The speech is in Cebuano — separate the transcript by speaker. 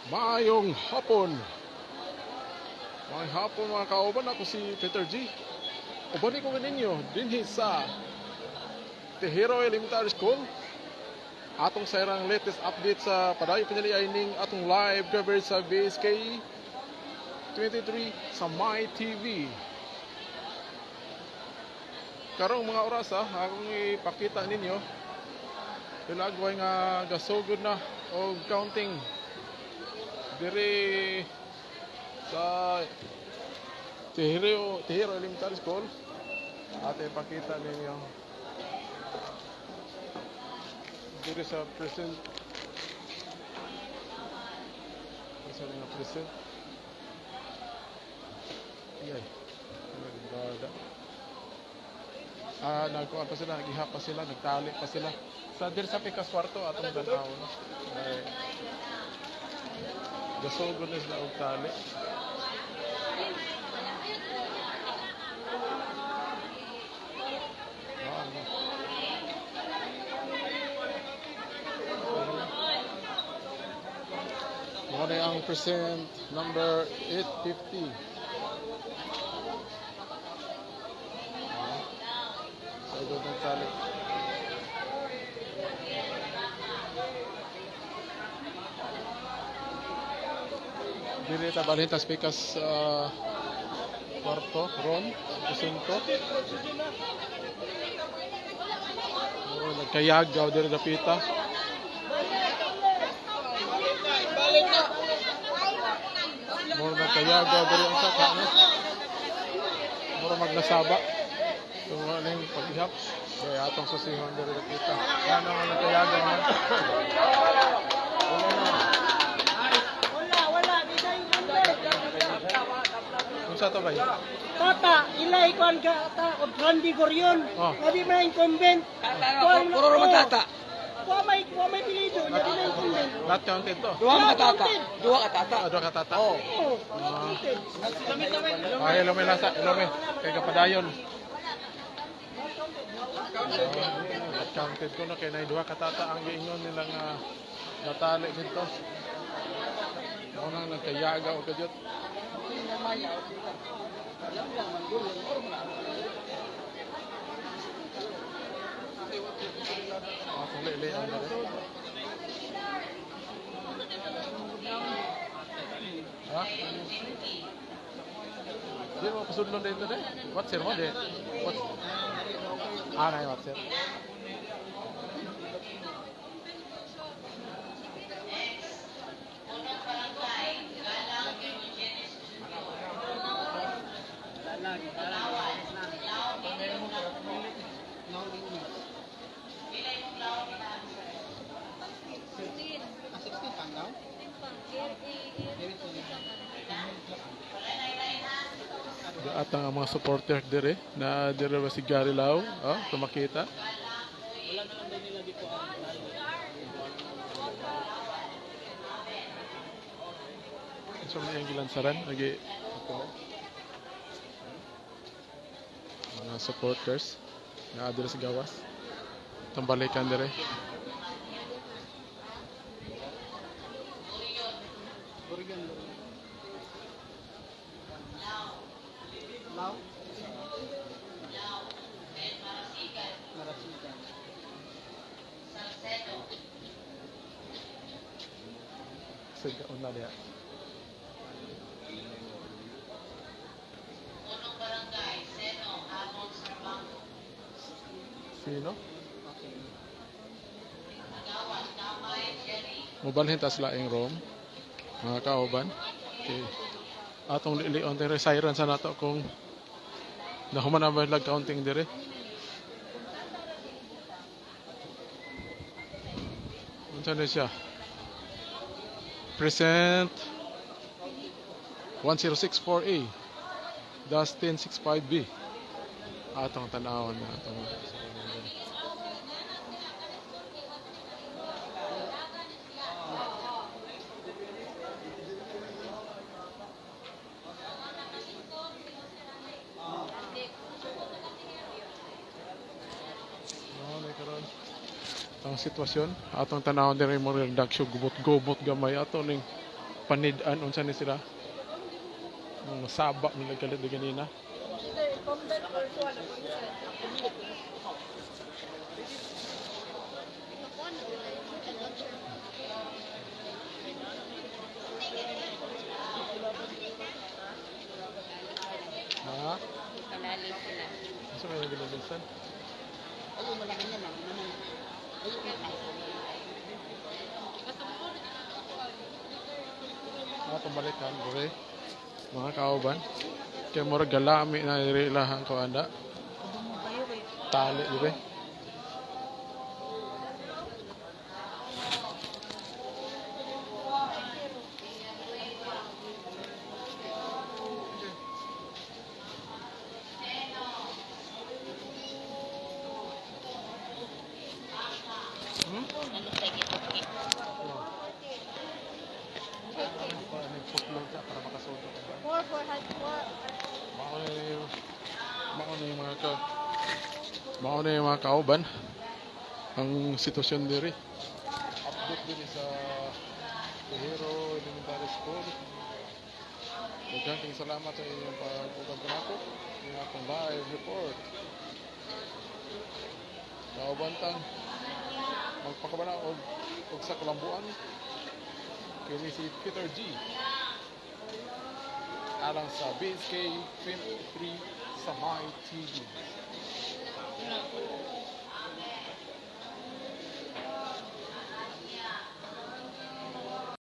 Speaker 1: Maayong hapon. Maayong hapon, mga kauban. Ako si Peter G. Uban ko ninyo dinhi sa Tejero Elementary School. Atong sayrang latest update sa padayon pinali ay ning atong live coverage sa BSK 23 sa My TV. Karong mga oras akong ipakita ninyo Hilagway nga gasugod na og counting diri sa Tejero Elementary School. At ipakita ninyo diri sa present sa nga present. Iyay. Nagbarda. Nagkuha pa sila, nagihap pa sila, nagtali pa sila. Sa diri sa Pikas kwarto atong tan-aw, no. Ay, gasugod na sila og tali. Ah, ano. Mao na ang present number 850. Sugod ng tali. Diri ta balhin tas pikas kwarto ron presinto. Muro nagkayagaw diri dapita. Muro nagkayagaw diri ang saka, no. Muro magnasaba. Kung ano yung paghihap. Kaya atong susihon diri dapita. Ano nga nagkayagaw man? Wala na.
Speaker 2: Wala, wala. Di na yung number.
Speaker 1: Unsa to ba?
Speaker 2: Tata, ilay ko ang ta, og Randy Gorion.
Speaker 1: Oh.
Speaker 2: Nga di man incumbent.
Speaker 3: Tata, puro naman tata.
Speaker 2: Wa may pilido, nga di na incumbent.
Speaker 1: Not counted to.
Speaker 3: Duha ka tata. Duha ka tata.
Speaker 1: Ah, duha ka tata.
Speaker 3: Oh.
Speaker 2: Oh, not counted.
Speaker 1: Ay, hello may lasa, hello may. Kay kapadayon. Not counted ko na kay nay duha ka tata ang giingon nila nga natali dito. Mao nang nagkayaga og kadyot. Akong lili ang dali. Ha? Di mo pasudlon dito de? What's here mo de? What's Ah, na what's here? At ang mga supporter dire na dire ba si Gary Lau, oh, kumakita. So may ang gilansaran lagi mga supporters na dire sa gawas. Tambalikan dire.
Speaker 2: Law?
Speaker 1: Sige, una diha. Sino? Mobalhin tas laing room, mga kauban. Okay. Atong lilion dire siren sa nato kung nahuman na ba lag counting dire. Unsa na siya? Present 1064A Dustin 65B. Atong tanawon na atong. Mao na karon ang sitwasyon atong tanawon diri mo dagsyo gubot-gubot gamay ato ning Panid-an unsa ni sila. Mga saba nila galit di ganina. Ha?
Speaker 4: Kanali sila.
Speaker 1: Unsa may ginabilsan? Mga pabalikan, dire. Mga kauban. Kaya murag galami na diri ilahang kuanda. Tali dire.
Speaker 4: Ano sa gituki?
Speaker 1: Nagputlog ka para makasundo ka ba?
Speaker 4: 4, 4, 4.
Speaker 1: Mao na yung mga kauban ang sitwasyon diri. Update diri sa Tejero Elementary School. Daghang kayong salamat sa inyong pag-uban kanako. Yung akong live report. Kauban tang magpakabana og sa kalambuan. Kini si Peter G alang sa BSK 23 Samay TV.